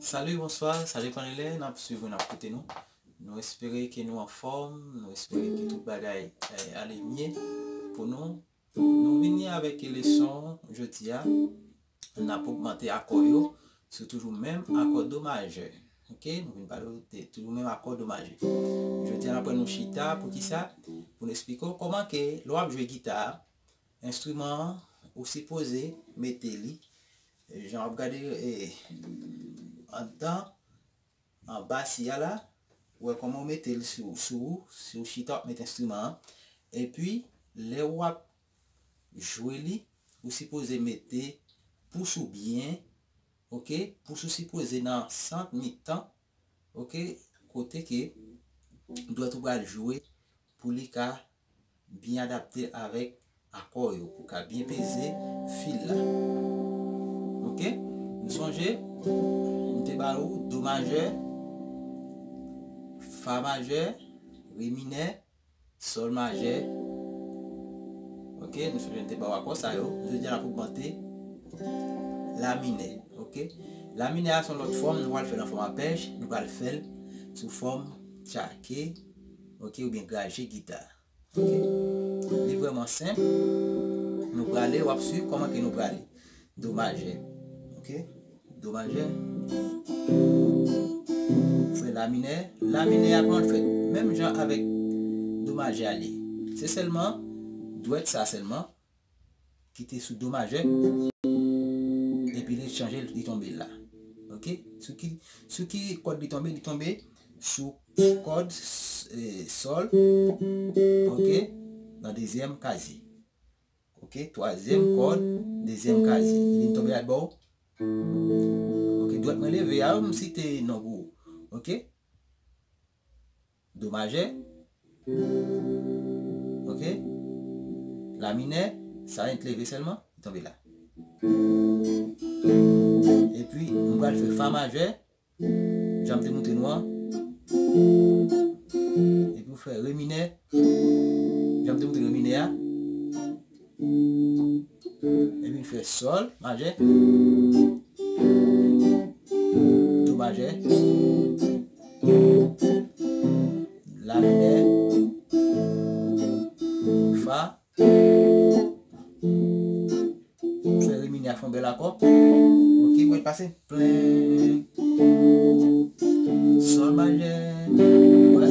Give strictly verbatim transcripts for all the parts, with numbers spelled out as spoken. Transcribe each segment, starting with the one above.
Salut, bonsoir, sa depann lè n ap swiv ou, n ap koute nou. Nou espere ke nou anfòm, nou espere ke tout bagay eh, ale byen pou nou. Nou vini avèk leson jodi a. N ap ogmante akò yo sou toujou menm akò do majè. Ok, nou vin pale de toujou menm akò do majè. Jodi a n ap wè nou chita pou ki sa? Pou n eksplike w kòman ke lè w ap jwe gita, enstriman an ou sipoze mete li jan w ap gade eh, anndan anba si a la, ou wè kòman w mete l sou sou ou, si w chita w ap mete enstriman an. Epi lè w ap jwe li, ou sipoze mete pous ou byen, ok, pous ou sipoze nan sant mitan, ok, kote ke dwèt ou pral jwe pou li ka byen adapte avèk akò yo, pou ka byen peze fil la. Ok, nou sonje m te ba ou do majè, fa majè, re minè, sòl majè. Ok, nou sonje m te ba w akò sa yo. Jodi a n ap ogmante la minè. Ok, la minè a se yon lòt fòm, nou pral fè l an fòm apèj, nou pral fè l sou fòm tchake, ok, oubyen graje gita. Ok, li vrèman senp. Nou prale, w ap swiv kòman ke nou prale. Do majè. Ok, do majè. Fè la minè. La minè a kòman l fèt? Menm jan avèk do majè a li. Se sèlman dwèt sa sèlman ki te sou do majè. Epi li chanje, li tonbe la. Ok, sou ki sou ki kòd li tonbe? Li tonbe sou kòd eh, sòl. Ok, nan dezyèm kazye. Ok, twazyèm kòd, dezyèm kazye. Li vin tonbe la bò. Ok, dwèt mwen leve a, m site non pou ou. Ok, do majè. Ok, la minè, sa ret leve sèlman, li tonbe la. Epi m pral fè fa majè, jan m te montre nou an. Epi w fè re minè, jan m te montre re minè a. Epi w fè sòl majè, do majè, la minè, fa. Fè re minè a fè yon bèl akò. Ok, mwen pase plen. Sòl majè. Wè.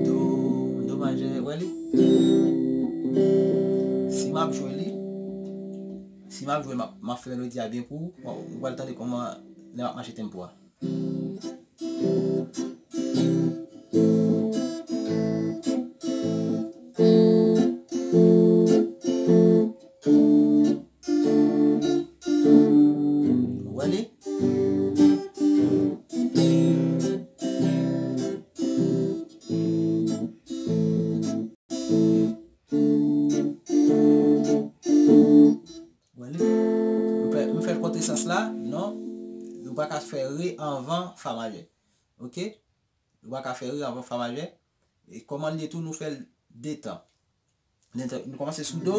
Do, do majè. Wè li. Si m ap jwe li, si m ap jwe, m ap, m ap fè melodi a byen pou ou. Ou pral tande kòman lè m ap mache tempo a. Ou wè li? Wè li? M fè, m fè l kontresans la, non. Nou pa ka fè re anvan fa majè. Ok? Nou pa ka fè re anvan fa majè. E kòman l ye tou, nou fè l de tan. Nou kòmanse sou do.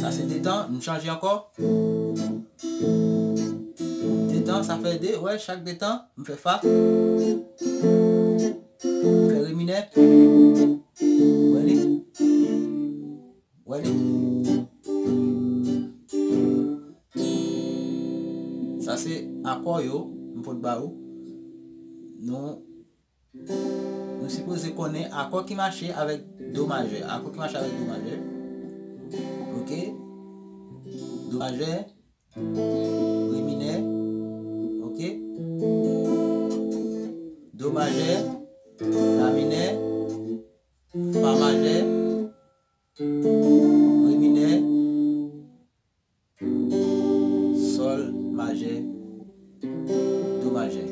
Sa se de tan, nou chanje ankò. De tan, sa fè de, wè, chak de tan, m fè fa. M fè re minè. Wè li. Wè li. Sa se akò yo m pot ba ou. Nou Nou sipoze konnen akò ki mache avèk do majè. Akò ki mache avèk do majè. Ok. Do majè. Re minè. Ok. Do majè. La minè. Fa majè. Re minè. Sòl majè, do majè.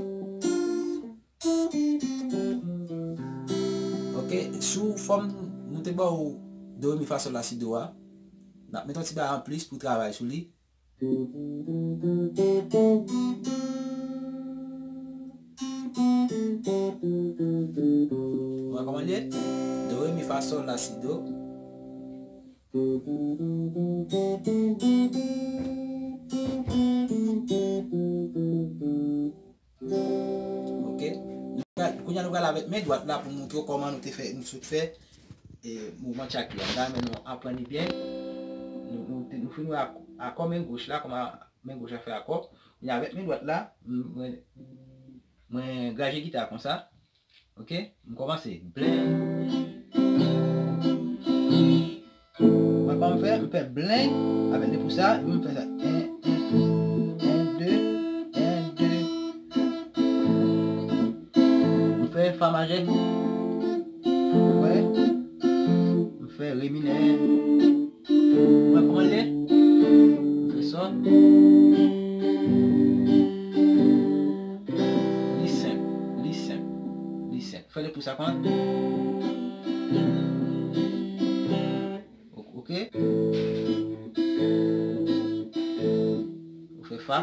Ok, sou fòm nou te ba ou do, re, mi, fa, sòl, la, si, do a, n ap met yon ti bagay anplis pou travay sou li. Ou wè kòman l ye? Do, re, mi, fa, sòl, la, si, do. Ou wè? Kounye a nou pral avèk men dwat la pou montre w kòman nou te fè, nou sot fè e, mouvman tchaki a. M ta renmen nou aprann li byen. Nou, nou, nou fin wè ak-, akò men goch la, kòman men goch la fè akò. Kounye a avèk men dwat la, m, mwen, mwen graje gita a konsa. Ok? M kòmanse. Blen. Mwen pa m fè, m fè blen avèk de pou sa, epi m fè sa. En, en, en, de, en, de. M fè fa majè. Wè. M fè re minè. Mwen kòman l ye? M fè sòl. Li senp, li senp, li senp. Fè de pou sa konsa. O-, ok. Ou fè fa.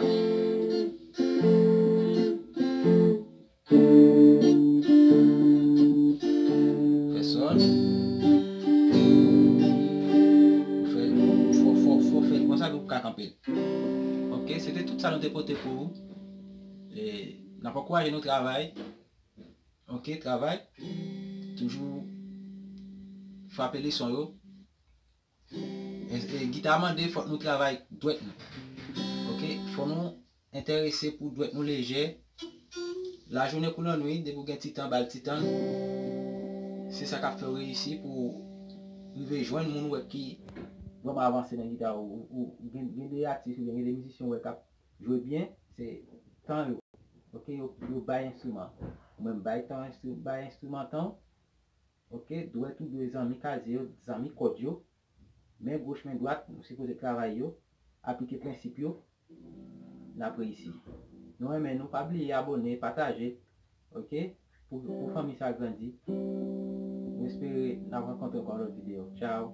Fè sòl. Ou fè, fò, fò, fò fè l konsa pou w ka kanpe l. Ok, se te tout sa nou te pote pou ou. E, n ap ankouraje nou travay. Ok, travay. Toujou frape leson yo. E, e, gita mande fòk nou travay dwèt nou. Ok, fò nou enterese pou dwèt nou lejè. Lajounen kou lannwit, depi w gen ti tan, ba l ti tan. Se sa k ap fè w reyisi pou w rive jwenn moun ou wè ki vrèman avanse nan gita. Ou, ou, ou gen, gen de atis oubyen gen de mizisyen ou wè k ap jwe byen, se tan yo. Ok, yo, yo bay enstriman. Mwen, m bay tan enstri-, bay enstriman tan. Ok, dwèt ou dwe zanmi kazye yo, zanmi kòd yo. Men goch, men dwat, nou sipoze travay yo, aplike prensip yo, n ap reyisi. Nou renmen nou, pa bliye abòne, pataje, ok, pou, pou fanmi sa grandi. Nou espere n ap rankontre ankò nan lòt videyo. Tchao.